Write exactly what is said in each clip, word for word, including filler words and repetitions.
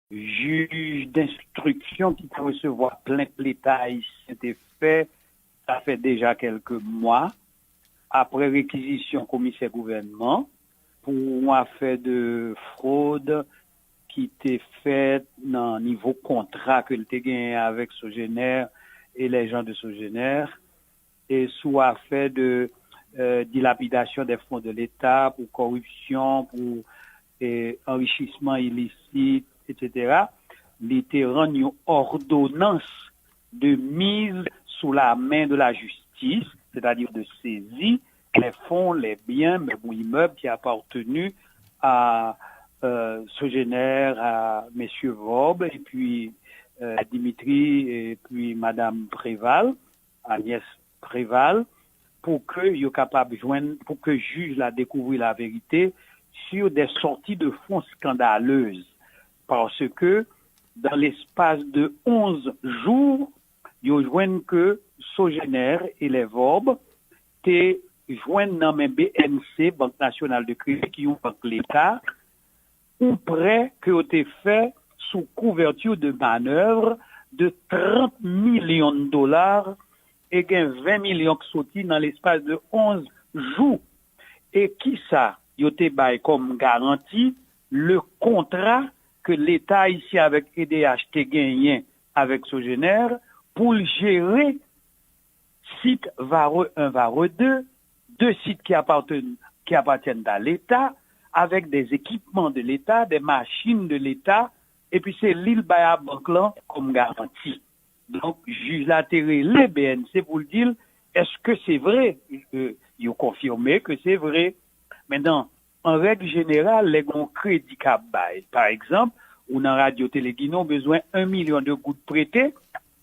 Jij denstriksyon ki te resevwa plent Leta ayisyen te fè, sa fè deja kèlke mwa, apre rekizisyon komisè gouvènman pou yon afè de fwod ki te fèt nan nivo kontra ke l te genyen avèk Sogener e les gens de Sogener, e sou afè de euh, dilapidasyon de fon de Leta, pou koripsyon, pou eh, anrichisman ilisit, et cetera, li te rann yon òdonans de mise sous la main de la justice, c'est-à-dire de saisie des fonds, les biens, meubles ou immeubles qui appartenaient à euh, Sogener, à Monsieur Vorbe, et puis euh, Dimitri, et puis Madame Préval, Agnès Préval, pou ke yo kapab jwenn, pou ke jij la dekouvri la verite sur des sorties de fonds scandaleuses. Parce que dans l'espace de onze jours, yo jwenn ke Sogener e Levòb te jwenn nan men B N C, Bank Nasyonal de Kredi, ki yon bank Leta, yon prè ke yo te fè sou couverture de manœuvre de trant milyon dola e gen ven milyon k soti nan lespas de onz jou. E kisa yo te bay kòm garanti? Le kontra ke Leta ayisyen avèk E D H te genyen avèk Sogener pou l jere sit Varreux un, Varreux deux, de sit ki apatèn, ki apatèn a Leta, avèk de ekipman de Leta, de machin de Leta, epi se li l bay a bank lan kòm garanti. Donk, jij la te rele B N C pou l di l, èske se vre? Euh, yo konfime ke se vre. Mentnan, an règ jeneral, lè gen yon kredi k ap bay, pa egzanp, ou nan Radyo Tele Ginen, ou bezwen yon milyon de goud prete,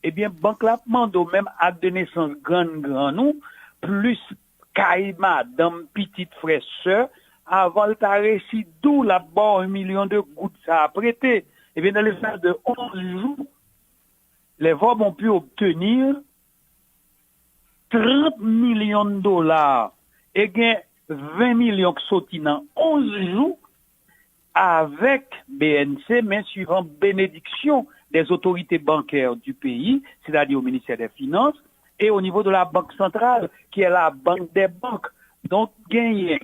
ebyen, bank la ap mande w menm ak de nesans grann grann ou, plis kay, madanm, pitit, frè, sè, avan l ta resi di w l ap ba w yon milyon de goud sa a prete. Ebyen, dans l'espace de onze jours, les Vorbe ont pu obtenir trant milyon dola e gen ven milyon k soti nan onz jou avèk B N C, men suivant bénédiction des autorités bancaires du pays, c'est-à-dire au ministère des Finances et au niveau de la Banque Centrale, qui est la banque des banques. Donk, genyen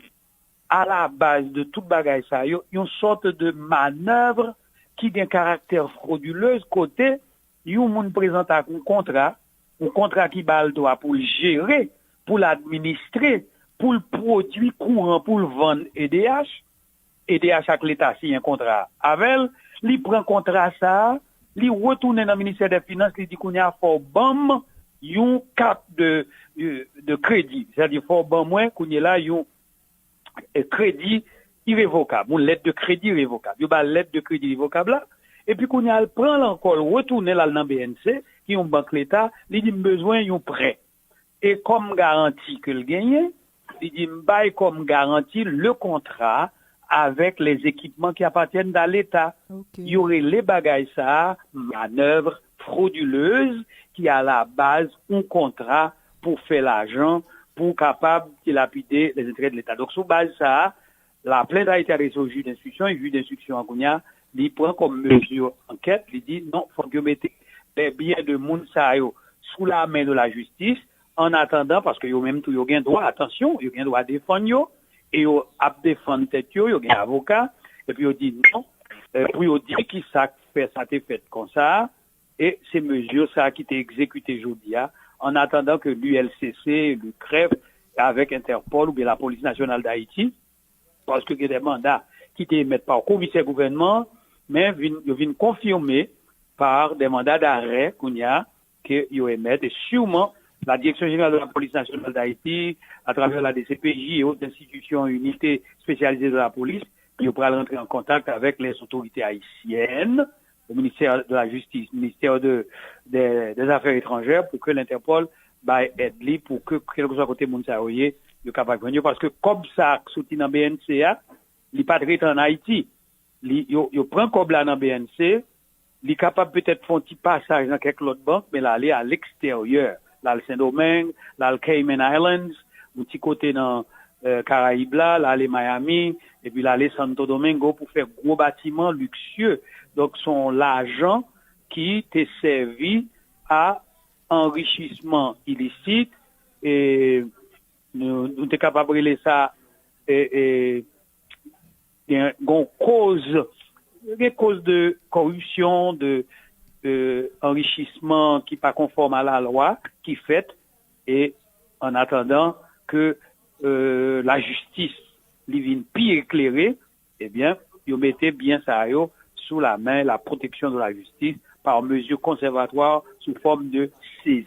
a la baz de tout bagay sa yo, yon sòt de manèv ki gen karaktè fwodilez kote yon moun prezante ak yon kontra, yon kontra ki ba l dwa pou l jere, pou l administre, pou l pwodui kouran, pou l vann E D H, E D H ak Leta siyen kontra avè l, li pran kontra sa a, li retounen nan ministè dè finans, li di kounye a fò w ban m yon kat de, de, de kredi, sètadi fò w ban mwen kounye la yon eh, kredi irevokab, yon lèt de kredi irevokab. Yo ba l lèt de kredi irevokab la, epi kounye a l pran l ankò, l retounen l al nan B N C, ki yon bank Leta, li di m bezwen yon prè. E kòm garanti ke l genyen, li di m bay kòm garanti le kontra avèk les équipements qui appartiennent à l'État. Yo rele bagay sa a manèv fwodilez ki a la baz yon kontra pou fè lajan, pou kapab dilapide les intérêts de l'État. Donk, sou baz sa a, laplent a été adrese o jij denstriksyon, e jij denstriksyon an kounye a, li pran kòm mezi ankèt, li di non, fòk yo mete les biens de moun sa yo sous la main de la justice, an atandan, paske yo menm tou yo gen dwa, atansyon, yo gen dwa defann yo, e yo ap defann tèt yo, yo gen avoka, epi yo di non, eh, pou yo di kisa k fè sa te fèt konsa, e se mezi sa ki te egzekite jodi a, an atandan ke l'U L C C, le CREF, avèk Entèpòl oubyen Lapolis Nasyonal Dayiti, paske gen de manda ki te emèt pa komisè gouvènman, men vin, yo vin konfime pa de manda darè kounye a ke yo emèt, e siman la Direction Générale de la Police Nationale d'Haïti, à travers la D C P J et autres institutions, unités spécialisées de la police, yo pral rantre an kontak avèk les autorités haïtiennes, le ministère de la Justice, ministère de, de, des Affaires étrangères, pou ke l'Interpol bay èd li, pou ke, kèlkeswa kote moun sa yo ye, yo kapab jwenn yo, paske kòb sa k soti nan B N C a, li pa t rete an Ayiti. Li, yo, yo pran kòb la nan B N C, li kapab petèt fè yon ti pasaj nan kèk lòt bank, men l ale a leksteryè. L al Sendomeng, l al Cayman Islands, yon ti kote nan eh, Karayib la, l ale Miami, epi l ale Santo Domingo pou fè gwo batiman liksye Donk, se yon lajan ki te sèvi a anrichisman ilisit, e nou, nou te kapab rele sa e, e, gen gen koz, gen koz de koripsyon, de, de anrichisman ki pa konfòm a la lwa ki fèt, e an atandan ke euh, lajistis li vin pi eklere, ebyen, yo mete byen sa yo sou la men la protection de la justice par mesure conservatoire sous forme de saisie.